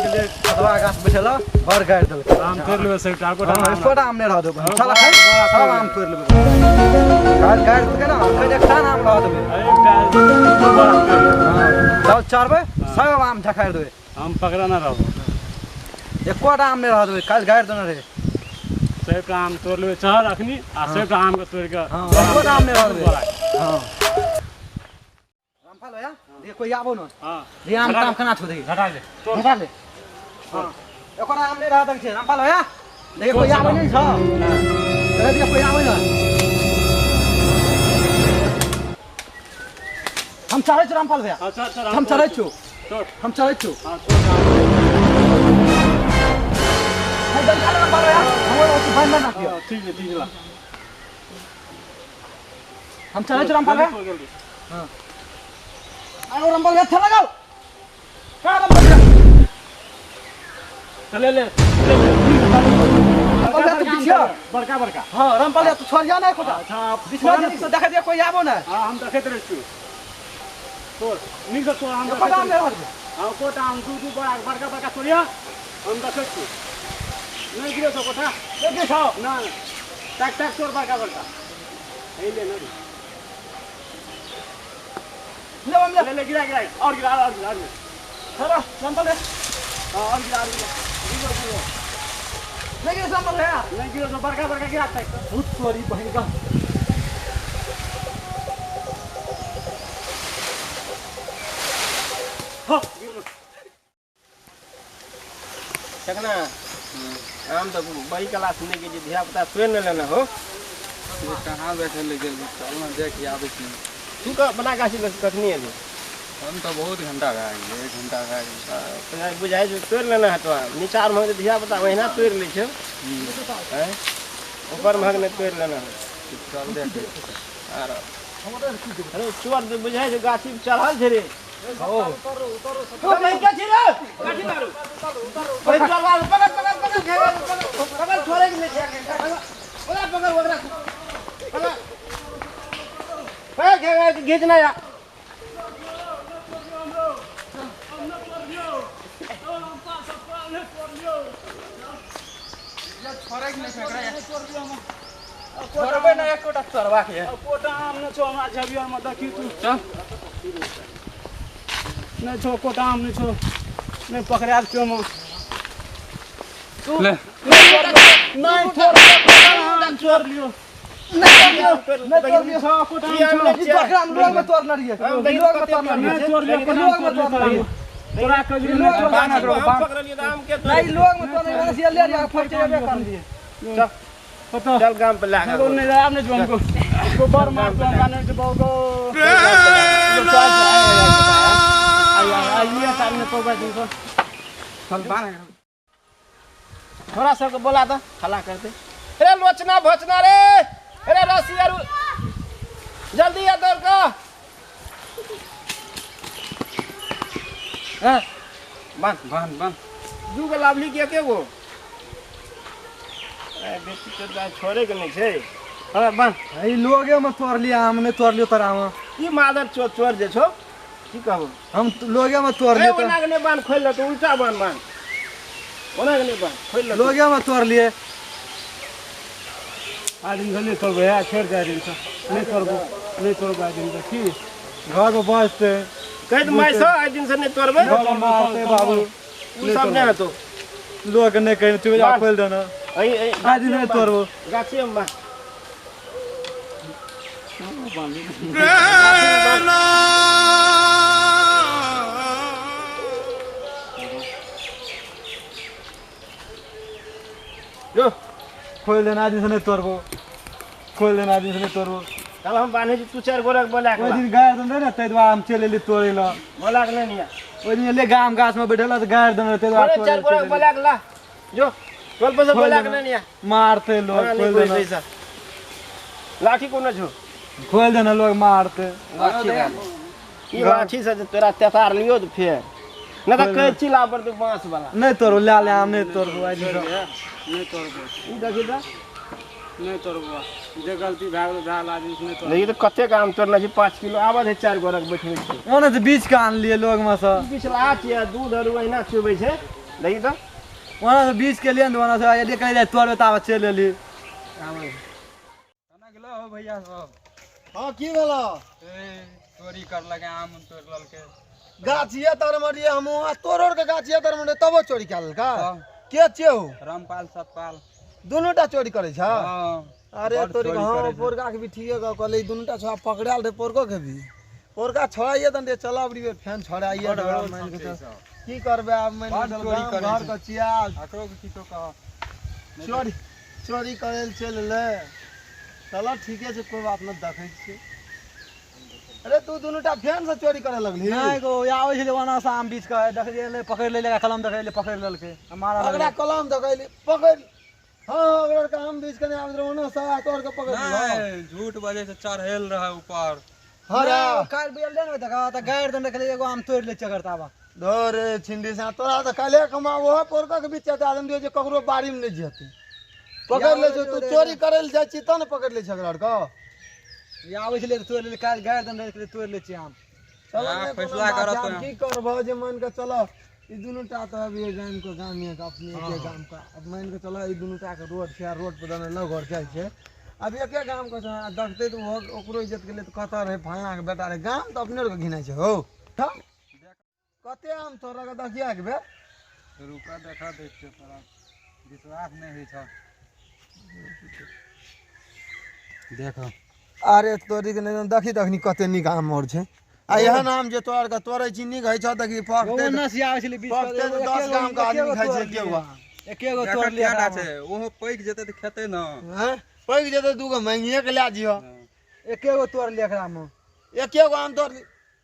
गेलियै कदवा गाछ बैठेला बड़ गाड़ि देलकै। आम तोड़ि लेबै सबटा, एकोटा हाँ, आम एकोटा आम नहि रह देबै। चल अखन सब आम तोड़ि लेबै। गाड़ि गाड़ि देलकै ने, अखन एकटा आम रह देबै। एकटा दू बड़ा तोड़ि लेबै। हाँ, चल चढ़बै सब आम झखारि देबै। हम पकड़ने रहबो। एकोटा आम नहि रह देबै, काल्हि गाड़ि देने रहै। सबटा आम तोड़ि लेबै, चढ़ अखनी आ सबटा आम के तोड़ि कऽ हाँ, एकोटा आम नहि रह देबै। बड़ा। हाँ। रामफल भैया, देख कोई आबो न। हाँ। रे आम ताम केना छौ देखी। घटा ले। तोड़। घटा ले। हाँ। एकोटा आम नहि रह देल छै रामफल भैया। देख कोई आबै नहि छौ। देख कोई आबै न। हम चढ़ै छी रामफल भैया। हाँ, चढ़, चढ़, हम चढ़ै छी। तोड़। हम चढ़ै छी। हाँ, तोड़, आम। हे डंडा ले रामफल भैया। हमर ओतऽ बान्हि बान्हि राखियौ। हाँ, ठीक है, ठीक है। हम चढ़ै छी रामफल भैया। जल्दी तोड़, जल्दी। हाँ। आगो रामफल भैया चल लगाओ। कहाँ रामफल भैया? चले ले, ले ले। रामफल भैया तू पीछे। बड़का बड़का। हाँ रामफल भैया तू छोड़िया नहीं खोटा। अच्छा, आप पिछला दिन से देखा दिया कोई आबो ना। हाँ, हम देखैत रहै छियौ। तोड़, नीक से तोड़, हम एकोटा देखैत आम रहै नहि रह छियौ। देबै। हाँ, एकोटा आम दू दू बड़ा बड़का बड़का तोड़िया, हम देखैत छियौ। नहि गिरै छौ कोठा? नहि गिरै छौ? नहि। टाक टाक तोड़ बड़का बड़का। एहि ले न रे। ले हम ले। ले ले, गिरा गिरा, और गिरा, और गिरा, और गिरा। चलो, रामफल भैया। हाँ, और गिरा, और गिरा। गिरो, गिरो। नहीं गिरे रामफल भैया। नहीं गिरो तो बड़का बड़का गिरा टाक। बहुत सॉरी बहन का। हाँ, गिरो। चकना आम तो बड़ी क्लास नहीं के धिया पुता तोड़ न लेना हो। कहाँ बैठे ले गेल, चल ना देख आबै छी। तू का बना गाछी में कखनी एली? हम तो बहुत घंटा भए गेलै, 1 घंटा भए गेल। बुझाइ छै तोड़ि लेना हेतौ आम। नीचा आर महक धिया पुता ओहिना तोड़ि लै छै। आँय, ऊपर महक नहि तोड़ि लेना है। चल देख। आर अरे चोर तऽ बुझाइ छै गाछी पर चढ़ल छै रे। हो। गाछी मारू। ओहि चोर बाबू, पकड़ पकड़ पकड़, पकड़ पकड़, छोड़े के नहि छै। ओकरा पकड़, ओकरा पकड़। पकड़, पकड़, घीचना या। छोड़बै ना एकोटा चोरबा के। एकोटा आम नहि छौ हमरा झबियर में, देखी तू। चल। नहि छौ एकोटा आम नहि छौ। नहि पकड़ायल छौ हम। ले। नहीं छोड़, आम छोड़ लियो। नहीं तोड़ लियो। छौ एकोटा आम छौ। ई बकरा हम लोग में तोड़ने रहियै। ई लोग में तोड़ने रहियै। नहीं तोड़ लियो, ई लोग में तोड़ने रहियै। तोरा कजरी ई लोग में गाछी तोड़ने पर हम पकड़लियै तऽ आम के नहीं लोग में तोड़ने रहियै, से ले रहियै, फट जेबे कर लियै। चल। पता। चल गाम पे लए हमको कऽ। नहीं आब नहीं जो हमको। हमको बड़ मार तो हमरा नहीं जो गो। आइए सामने पकड़ तुमको। चल बान्ह। थोड़ा सबके बोला तऽ हल्ला करते। अरे लोचना भोचना रे, अरे रस्सी आरू जल्दी आ दौड़ कऽ। हाँ, बान्ह। बान्ह, बान्ह। दू गो लाभली कि एके गो? अरे बेटी तो दाय छोड़े के नहीं छै। हाँ, बान्ह। ई लोगे में तोड़ लिया, हम नहीं तोड़ लियो तोरा में। ई मादर चोर चोर जे छौ, की कहबो? हम लोगे में तोड़ ए, लियो। ओना के नहि बान्ह, खोलि लेतौ, उल्टा बान्ह, बान्ह। ओना के नहि बान्ह, खोलि लेतौ। लोगे में तोड़ लिए। आज दिन नहीं तोड़बो, यार, छोड़ दे दिन से। नहीं तोड़बो, नहीं तोड़बो आज दिन से, की? घर में बसते। कहि दे माय सँ, आइ दिन से नहि तोड़बै। घर में मारते बाबू। उ सब नहि हेतौ। लोग नहि कहि, तू जा खोलि देना। अइ, अइ, आज दिन नहि तोड़बो। गाछी में बान्ह। जो। खोलि देना, आज दिन से नहि तोड़बो। खोलि देना, आज दिन से नहि तोड़बो। कल हम बान्है छी, तू 4 गोरा के बोला के ओहि ला। दिन गारि देने रहै ने, ताहि दुआरे हम चलि एलियै तोड़ै लए। बोला के नहि लिया। ओहि दिन एलियै गाम गाछ में बैठल तऽ गारि देने रहै, ताहि दुआरे बोले 4 गोरा के बोला के ला। जो, टोल पर से खोलि बोला के देना। नहि लिया। मारते लोग, हाँ, नहीं खोलि कोई देना। पैसा। लाठी कोनो छौ? खोलि देना, लोग मारते। लाठी ई लाठी से जे तोरा तेतार लियो तऽ फेर। नहि तऽ कहै छी ला पड़तौ बाँस वाला। नहि तोड़बो, लए ले आम, नहि तोड़बो, आइ दिन। नहीं तोड़बो। ई देखी तऽ। नहीं तोड़बो। जे गलती भए गेल, भए गेल, आदमी से नहि तोड़बो। देखी तऽ कतेक आम तोड़ने छी, 5 किलो आबऽ दे, 4 गोरा के बैठबै छी। ओना तऽ बीछ कऽ आनलियै लोग में सँ। पिछला छियै, दूध आर ओहिना चुबै छै। देखी तो वहाँ से बीच के लिए वहाँ से यदि कहीं जाए तोड़ ताबे चलि एली। केना गेलो हो भैया सब? हाँ की भेलो? ए चोरी करलकै, आम तोड़ लेलकै। गाछिए तर मे रहियै हम, वहाँ तोड़ के गाछिए तर मे रहियै तबो चोरी कए लेलकै। के छियै हो? रामपाल सतपाल दुनूटा चोरी करै छ? अरे तोरी हाँ पोरका के भी ठीके कहले, दुनूटा छोड़ा पकड़ायल रहे पोरको के भी। पोरका छोड़ाइए तन चल अबरी बेर फेन छोड़ाइए की करबै आब मानि के घर के छिया एकरो के किछो कह। चोरी चोरी करै लए चलि एलै। चल ठीके छै, कोइ बात नहि, देखै छियै। अरे तू दुनूटा फेन से चोरी करे लगली? नहि गो, आबै छलै ओना से आम बीच के देखलियै पकड़ि लेलकै, कलम देखलियै पकड़ि लेलकै। ओकरा कलम देखलियै पकड़ि, हाँ ओकरा के आम बीच के नहि आबैत रहै, ओना से तोड़ के पकड़ि नहि। झूठ बजै छै, चढ़ेल रहै ऊपर। हाँ रे काल्हि बियल ने देख त गारि देने देखलियै एगो आम तोड़ि लै छै एकर ताबा। धोरे छिंदी से तोरा त काल्हे कमा ओहो पोरका के बीच चटा देम दियो जे ककरो बाड़ी में नहि जेतै। पकड़ लै छै, तू चोरी करै लए जाइ छी तब ने पकड़ लै छै ओकरा आर के। आबै छलै तोड़ि लेलै, काल्हि गारि देने देखलियै तोड़ि लै छै आम। चल फैसला करत की करबह जे मान के चल ई दुनूटा तऽ अभी गाम के गाम के अपने के गाम के अब मान के चल ई दुनूटा के रोड छै, रोड पर दने लग घर जाइ छै। अब एके गाम के छै, देखतै तऽ ओकरो इज्जत गेलै तऽ कतऽ रहै फलना के बेटा रहै, गाम तऽ अपने के घिनाइ छै हौ। कते आम तोरा के देखिया एक बेर? रुका देखा दै छियौ तोरा, विश्वास नहि होइ छौ। देख अरे तोरी के नहि देखी तखनी कते नीक आम और छै। आ एहन आम जे तोड़ के तोड़ै छी नीक होइ छौ। देखी पकतै पकतै 10 गाम के आदमी खाइ छै एके गो। एके गो तोड़ लिया छै, ओहो पैक जेतै तऽ खेतै न। हैं पैक जेतै दूगो मांगिए के लए जिह। एके गो तोड़ लिया एकरा मे, एके गो आम तोड़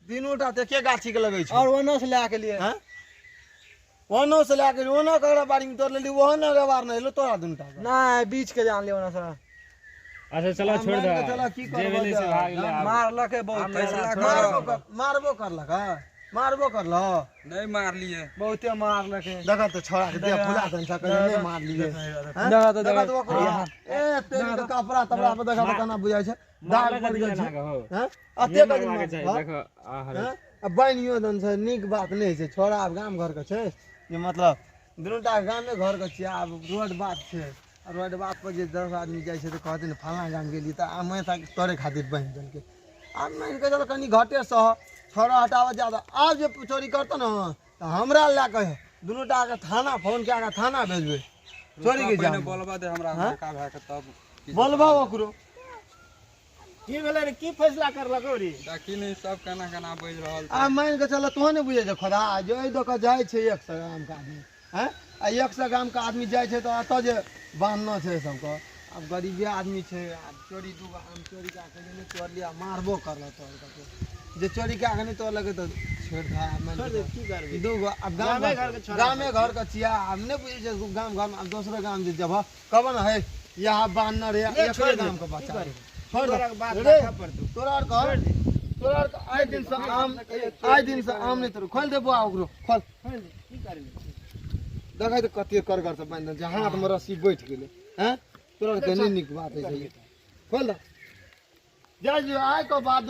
तीनूटा तऽ एके गाछी के लगै छै। और ओनो से लए के लिए? हैं ओनो से लए के ओनो ककरा बाड़ी में तोड़ लेली, ओहो ने बार नहि एलो तोरा दूनूटा नहि बीच के जान लियो ओना से। अच्छा चलो छोड़ दे, चलो की करबो, मारलकै बहुत, मारबो करलक, मारबो करलक। नहि मारलियै, बहुते मारलकै। देख तऽ छोड़ा के देह फुला देन छै, नहि मारलियै। देख तऽ ओकरो ए तेरी के कपड़ा तपड़ा पर देख तऽ केना बुझाइ छै, दाग पड़ि गेल छै। हैं अते के देख आ बनियो दन छै, नीक बात नहि छै। छोड़ा आब गाम घर के छै जे मतलब दुनूटा गामे घर के छियै। आब रोड बात छै, रोड बात पर जे 10 आदमी जाइ छै तऽ कहतै ने फलाँ गाम गेलियै तऽ आमे तोड़े खातिर बान्हि देलकै। आब मानि कऽ चल कनि घटे सह, छोड़ा हटाबऽ जादा। आब जे चोरी करतौ ने तऽ हमरा लए कऽ दुनूटाके थाना फोन कए कऽ थाना भेजबै। चोरी के जाम बोलबा दे हमरा भए के तब बोलबा ओकरो। की भेलै रे, की फैसला करलक रे? देखी नहि सब केना केना बाजि रहल छै। आब मानि कऽ चल तोहँ नहि बुझै छै खोदा जे एहि दऽ कऽ जाइ छै 100 गामके आदमी। हैं आ 100 गामके आदमी जाइ छै तऽ एतऽ जे बान्हना छै सबके। आब गरीबे आदमी छै, आब चोरी दूगो आम चोरी कए कऽ नहि तोड़लियै, मारबो करलक तोड़ कऽ। जे चोरी कए कऽ नहि तोड़लकै तऽ छोड़ि दऽ दूगो। आब गामे घरके छियै, आब नहि बुझै छै गाम घरमे। आब दोसरो गाम जे जेबह कहबह ने हे यहाँ बान्हना रे, एकरे गामके बच्चा छोड़ दे। तोरा आर कह, तोरा आर आइ दिन से आम, आइ दिन से आम नहि तोड़। खोलि दे बौआ ओकरो, खोल। देखै तऽ कते करगर से बान्हि देने छै, हाथमे रस्सी बैठ गेलै। हैं तोरा आरके नहि नीक बात होइ छै, खोल दे। जाइ जो आइ के बाद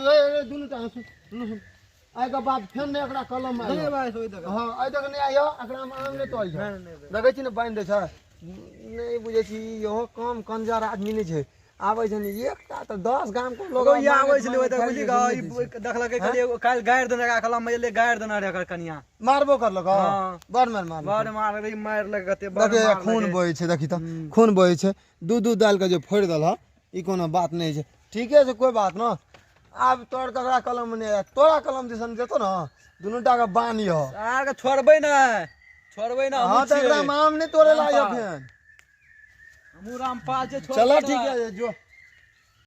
दुनूटा सुन सुन, आइ के बाद फेर नहि एकरा कलम। हाँ आइ तक नहि आइयो एकरामे आम नहि तोड़ै छै। देखै छी ने बान्हि दै छै, नहि बुझै छी इहो कम कंजर आदमी नहि छै। आबै छै ने एकटा तऽ 10 गामके लोग आबै छलै ओहि बुझली देखलकै काल्हि गारि देने कलम मे एलै, गारि देने रहै एकर कनिया, मारबो करलक। बड़ मार मार बड़ मारलक, मारलक कते देखी खून बहै छै, देखी तऽ खून बहै छै। दू दू दालि के जे फोड़ि देलह, ई कोनो बात नहि छै। ठीके छै, कोइ बात न। आब तोड़ ककरा कलम मे नहि आयत, तोरा कलम दिसन जेतौ ने दुनूटा के बान्हिह। आर के छोड़बै ने, छोड़बै ने। हाँ तऽ एकरा आम नहि तोड़े ला आइयो फेन। हमहूँ रामपाल छै। चल ठीक है जो।